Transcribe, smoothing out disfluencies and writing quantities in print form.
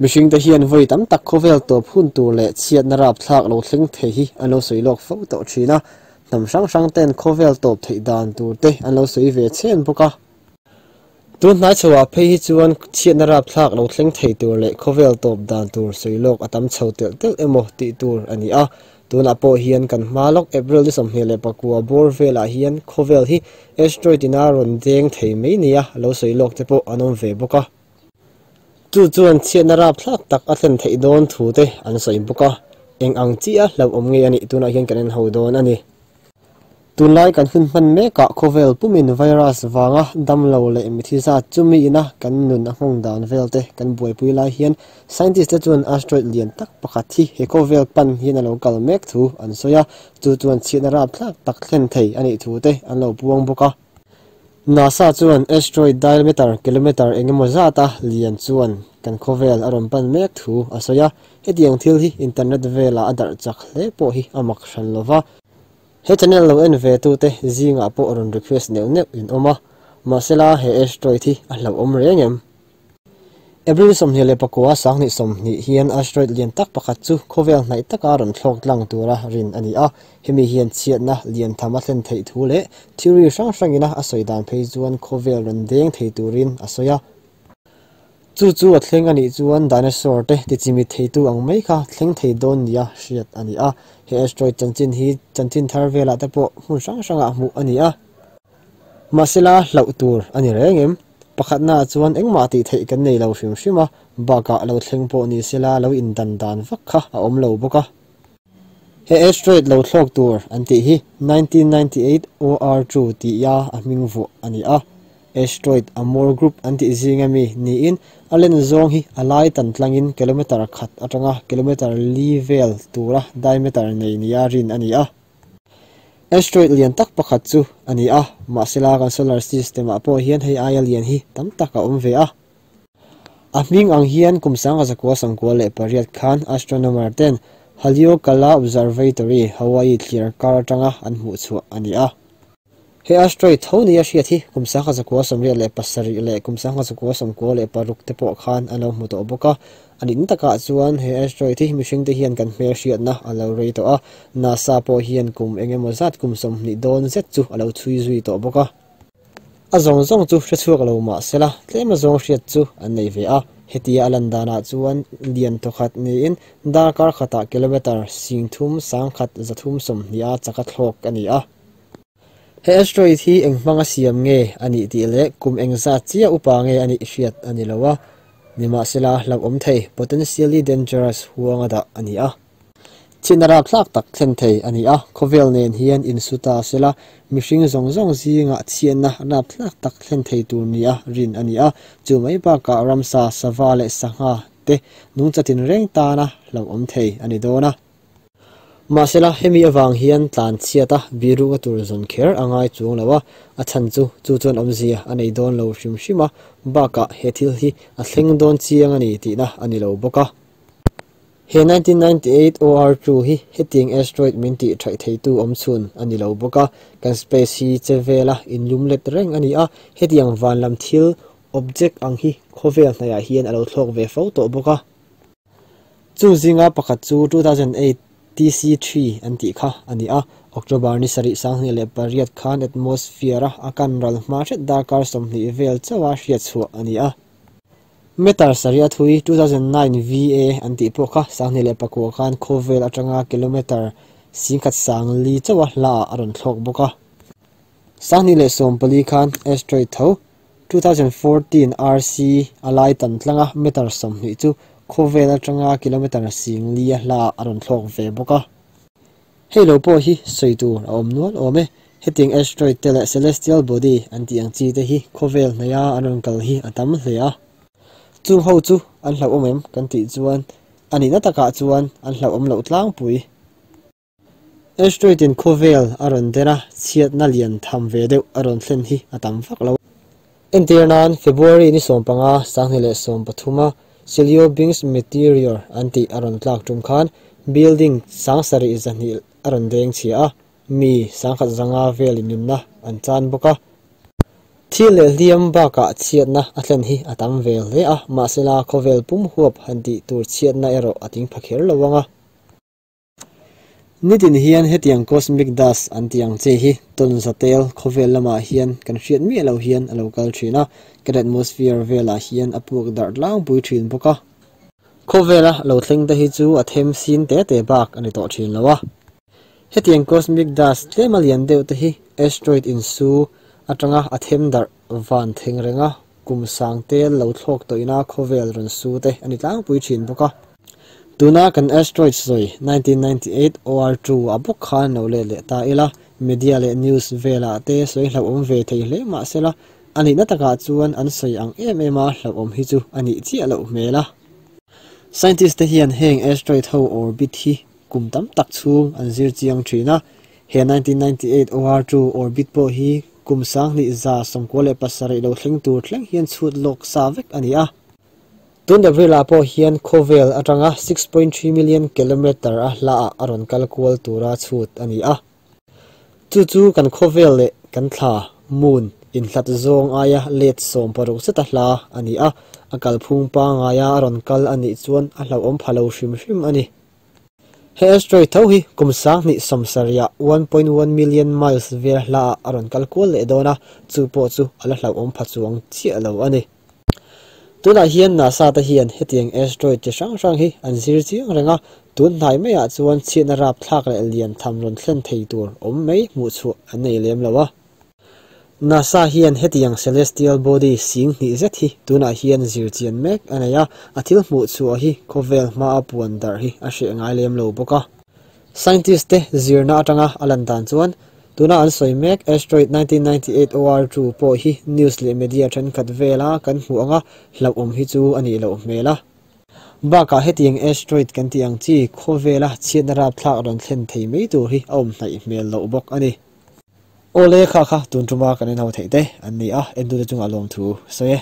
Mihringte hian vawi tam tak khawvel tawp hun tur leh chhiatna rapthlak lo thleng thei hi an lo sawi lawk fo tawh thin a, hnam hrang hrang ten khawvel tawp theih dan tur te an lo sawi ve chhen bawk a. Tun hnai chhoah phei hi chuan chhiatna rapthlak lo thleng thei tur leh khawvel tawp dan tur sawi lawk a tam chho telh telh emaw tih tur a ni a. Tunah pawh hian kan hma lawk April ni 24 bawr velah hian khawvel hi asteroid ina rawn deng thei mai nia lo sawi lawk te pawh an awm ve bawk a. Chu chuan chhiatna rapthlak tak a thlen theih dawn thu te an sawi bawk a, eng ang chiah hlauhawm nge a nih tunah hian kan en ho dawn a ni. Tunlai kan hun hman mekah khawvel pumin virus vanga damlo leh mithi zat chumi ina kan nun a nghawng dan vel te kan buaipui lai hian scientist te chuan asteroid lian tak pakhat hi he khawvel pan hian a lo kal mek thu an sawi a, chu chuan chhiatna rapthlak tak thlen thei a nih thu te an lo puang bawk a. NASA chuan asteroid diameter kilometer engemaw zata lian chuan kan khawvel a rawn pan mek thu a sawi a, hetiang thil hi internet velah a darh chak hle pawh hi a mak hran lova. He channel lo en ve tute zingah pawh rawn request neuh neuh in awm a, mahsela he asteroid hi a hlauhawm reng em? April 24 2020 hian asteroid lian tak pakhat chu khawvel hnaih taka rawn thlawk tlang tura rin a ni a, hemi hian chhiatna lian tham a thlen theih thu leh theory hrang hrangina a sawi dan phei chuan khawvel rawn deng thei turin a sawi a. Chu chu a thleng a nih chuan dinosaur te tichimit theitu ang mai kha thleng thei dawn nia hriat a ni a, he asteroid chanchin hi chanchin thar velah te pawh hmun hrang hrangah hmuh a ni a. Mahsela hlauh tur a ni reng em? Pakhatna chuan engmah tih theih kan nei lo hrim hrim a, bakah lo thleng pawh ni sela lo indan dan vak kha a awm lo bawk a. He asteroid lo thlawk tur an tih hi 1998 OR2 tia a hming vuah a ni a. Asteroid Amor Group an tih zinga mi niin a len zawng hi a lai tan tlangin kilometer khat atanga kilometer li vel tura diameter nei nia rin a ni a. Asteroid lian tak pakhat chu a ni a, mahsela kan solar system ah pawh hian hei aia lian hi tam tak a awm ve a. A hming ang hian kum 1998 khan astronomer ten Haleakala Observatory, Hawaii thliar kar atanga an hmuh chhuah a ni a. He asteroid tho nia hriat hi kum 1987 leh kum 1996 te pawh khan an lo hmu tawh bawk a. A nin takah chuan he asteroid hi mihring te hian kan hmel hriatna a lo rei tawh a, NASA pawh hian kum engemaw zat kum 20 dawn zet chu a lo chhui zui tawh bawk a. A zawng zawng chu hre chhuak lo mahsela tlem a zawng hriat chu an nei ve a, hetia a lan danah chuan lian thawkhat niin darkar khatah kilometer 31,320 a chaka thlawk a ni a. He asteroid hi eng hmanga siam nge a nih tih leh kum eng zat chiah upa nge a nih hriat a ni lo a, nimahsela hlauhawm thei potentially dangerous huanga dah a ni a. Chhiatna rapthlak tak thlen thei a ni a, khawvel nen hian insuta sela mihring zawng zawng zingah chhiatna rapthlak tak thlen thei tur nia rin a ni a, chu mai bakah ramsa, sava leh sangha te nungchatin reng tana hlauhawm thei a ni dawn a. Mahsela hemi awang hian tlan chhiat a birunga tur zawn kher a ngai chuang lo a, a chhan chu chu chuan awmzia a nei dawn lo hrim hrim a, bakah he thil hi a thleng dawn chiang a ni tihna a ni lo bawk a. He 1998 OR2 hi hetiang asteroid min tih thaih theitu awm chhun a ni lo bawk a, kan space hi che vela inlum let reng a ni a, hetiang van lam thil object ang hi khawvel hnaihah hian a lo thlawk ve fo tawh bawk a. Chu zinga pakhat chu 2008 TC3 an tih kha a ni a, October ni 7 2008 khan atmosphere a kan ral hma hret darkar 20 vel chawa hriat chhuah a ni a. Meter saria thui 2009 VA an tih pawh kha 2009 khan khawvel atanga kilometer 1004 chawa hla a rawn thlawk bawk a. 2014 khan asteroid tho 2014 RC a lai tan tlanga meter 20 chu khawvel atanga kilometer 10 a hla a rawn thlawk ve bawk a. Hei lo pawh hi sawi tur a awm nual awm e. Hetiang asteroid te leh celestial body an tih ang chi te hi khawvel hnaia an rawn kal hi a tam hle a. Chung ho chu an hlauhawm em kan tih chuan a nihna takah chuan an hlauhawm loh tlangpui. Asteroid in khawvel a rawn den a, chhiatna lian tham ve deuh a rawn thlen hi a tam vak lo. Entir nan February ni 15 2013 a Chelyabinsk meteor an tih a rawn tlak tum khan building 72 a rawn deng chhia a, mi 1,500 vel in nunna an chan bawk a. Thil leh hliam bakah chhiatna a thlen hi a tam ve hle a, mahsela khawvel pum huap han tih tur chhiatna erawh a ting pha kher lo ang a. Nitin hian hetiang cosmic dust an tih ang chi hi tawn za tel khawvel lamah hian kan hriat miah lo hian a lo kal thin a, kan atmosphere velah hian a puak darh tlangpui thin bawk a. Khawvela lo thleng te hi chu a them sin te te bak a ni tawh thin lo a. Hetiang cosmic dust tlema lian deuh te hi asteroid insu atanga a them darh van theng renga kum sang tel lo thlawk tawhina khawvel rawn su te a ni tlangpui thin bawk a. Tuna kan asteroid sawi 1998 OR2 a bawk khan lo let leh ta ila, media leh news velah te sawi hlauhawm ve thei hle mahsela a nihna takah chuan an sawi ang em em a hlauhawm hi chu a nih chiah loh hmel a. Scientist te hian heng asteroid ho orbit hi kum tam tak chhung an zir chiang thin a, he 1998 OR2 orbit pawh hi kum 2197 lo thleng tur thleng hian chhut lawk sa vek a ni a. Tun April-ah pawh hian khawvel atanga 6.3 million kilometre a hlaah a rawn kal kual tura chhut a ni a. Chu chu kan khawvel leh kan thla, moon, inhlat zawng aia let 16 zeta hla a ni a, a kalphung pangaia a rawn kal a nih chuan a hlauhawm pha lo hrim hrim a ni. He asteroid tho hi kum 2070-ah 1.1 million miles vel hlaah a rawn kal kual leh dawn a, chu pawh chu a la hlauhawm pha chuang chiah lo a ni. Tunah hian NASA te hian hetiang asteroid chi hrang hrang hi an zir chiang reng a, tun hnai maiah chuan chhiatna rapthlak leh lian tham rawn thlen thei tur awm mai hmuh chhuah an nei lem lo a. NASA hian hetiang celestial body sing hnih zet hi tunah hian zir chian mek a nei a, a thil hmuh chhuah hi khawvel hmaa puan darh hi a hreh ngai lem lo bawk a. Scientist te zirna atanga a lan dan chuan tuna an sawi mek asteroid 1998 OR2 pawh hi news leh media thenkhat vela kan hmuh anga hlauhawm hi chu a nih loh hmel a. Bakah hetiang asteroid kan tih ang chi khawvela chhiatna rapthlak rawn thlen thei mai tur hi a awm hnaih hmel loh bawk a ni. Awle kha kha tun tuma kan inho theih te an ni a, entute chungah lawmthu sawi e.